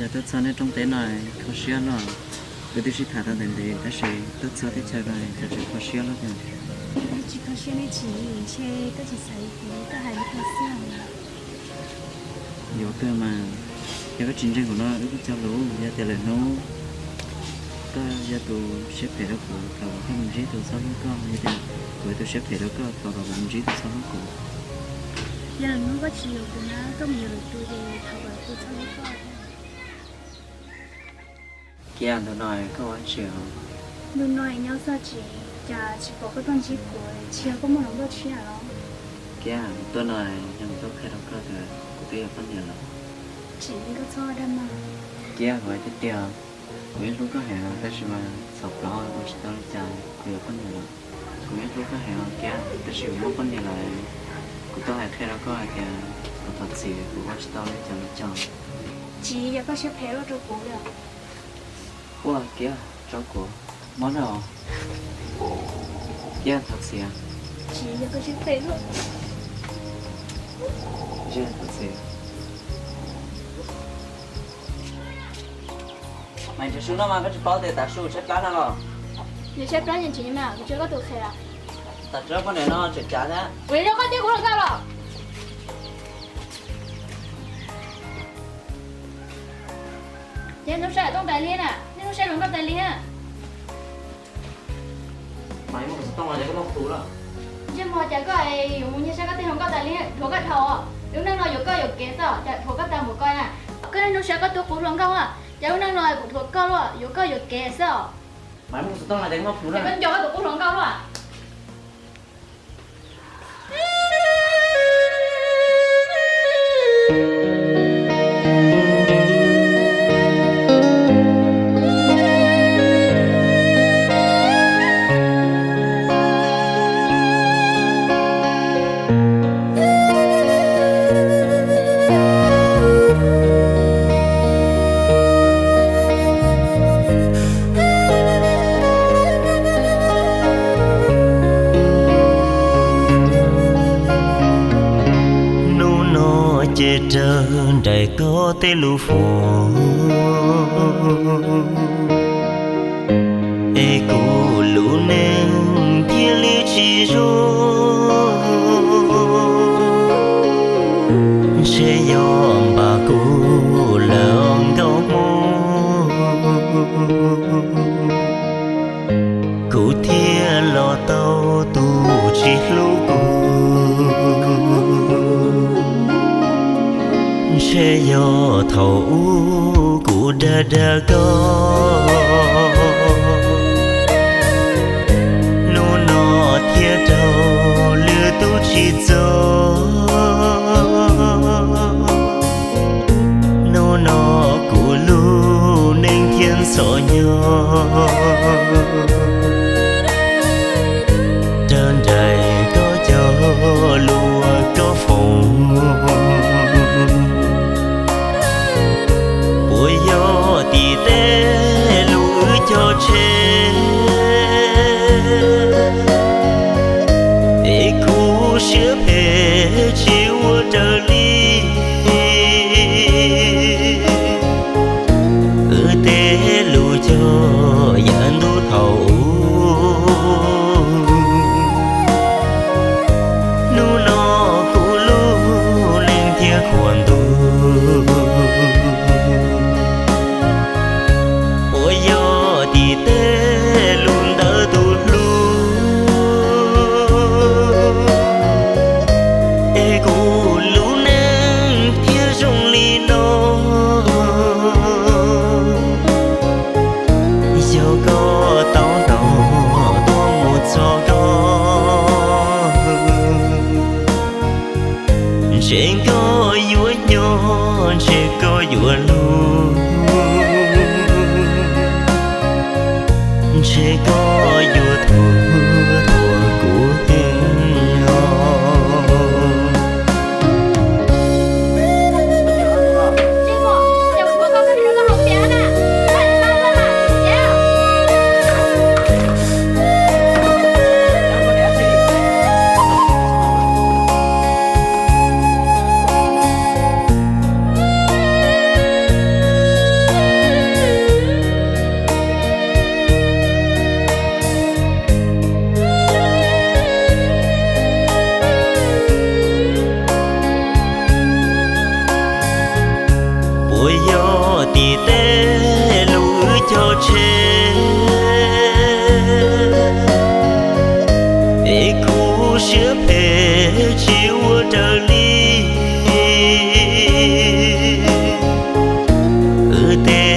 Yog tuaj txog nej rooj teb no kho siab luaj. Kuv twb sib tham tau ntev ntev tab sis tuaj txog teb chaws no cas tseem kho siab luaj thiab. Tsis kho siab ne tsis, ntshe koj tsis xav li kuv, koj hais li ko xwb. Yuav kawg mas, yog koj tsis ntseeg kuv no wb kuj cog lus, yog tias lwm hnub koj yog tus siab phem rau kuv, thov kom koj mus ntsib tus txhob hlub koj, yog tias kuv yog tus siab phem rau koj, thov kom kuv mus ntsib tus txhob hlub kuv. Yog lwm hnub koj tsis yuav kuv na, koj mus yuav lwm tus ces thov kom lwm tus txhob hlub koj. Kiab, ntu no koj ua dab tsi os? Ntu no nyob txog tsev cas tsis pom koj tuaj ntsib kuv, tsis yog koj muaj hluas nkauj tshiab los? Kiab, tuaj no yog kuv tuaj qhia rau koj tias kuv twb yuav poj niam lawm. Tsis, koj txhob dag mas. Kiab, kuv hais tiag tiag, kuv yeej hlub koj heev tab sis mas txhaum plaub ua tsis tau li cas kuv yuav poj niam lawm. Kuv yeej hlub koj heev os Kiab, tab sis kuv muaj poj niam lawm. Kuv tuaj hais qhia rau koj hais tias kuv thov txim, kuv ua tsis tau li cas li cas. Tsis, yog koj siab phem luaj rau kuv li. Ua Kiab, tso kuv mob na. Kiab, thov txim. Tsis, yog koj siab phem luaj. Thov txim. Mas ntshe su no mas koj tsis paub tias tav su tshaib plab no los? Nws tshaib plab nws tsis mas kuv tsis yog koj tus qhia. Tam sim no poj niam no tseem cav thiab. Kuv yuav koj thiab kuv hluas nkauj los? Ces hnub saib tooj tas li na, niaj hnub saib hluas nkauj tas li na. Ntsej muag cas koj yuav mus nyiag saib koj tej hluas nkauj tas li, dhuav koj dhau. Lub neej no yuav koj yuam kev xwb, cas dhuav koj tag npaum ko na. Koj niaj hnub saib koj tus qub hluas nkauj, cas lub neej no kuv dhuav koj luaj, yuav koj yuam kev xwb. Koj nco koj tus qub hluas nkauj luaj. Hnub no ces raws nraim koj tej lus foom, es kuv lub neej thiaj li tsis zoo. Ntshe yog npam kuv lawm nkauj hmoob, kuv thiaj los tau tus tsis hlub kuv. Ntshe yog thaum ub kuv dag dag koj, hnub no thiaj raug lwm tus tsim txom. Hnub no kuv lub neej thiaj ntxhov nyob, raws nraim koj cov lus uas koj foom. Puas yog tim tej lus wb cog tseg, es kuv siab phem tsis ua raws li wb tej lus cog yav ntuj thaum ub. Hnub no kuv lub neej thiaj khuam ntuj. Puas yog tim tej lus ntawm tus hlub, es kuv lub neej thiaj zoo li no. Yog koj tau ntaus tuaj mus txog koj, ntshe koj yuav nyob, ntshe koj yuav hlub, ntshe koj yuav thuam thuam kuv heev os. Tej lus wb cog tseg es kuv siab phem tsis ua raws li. Wb tej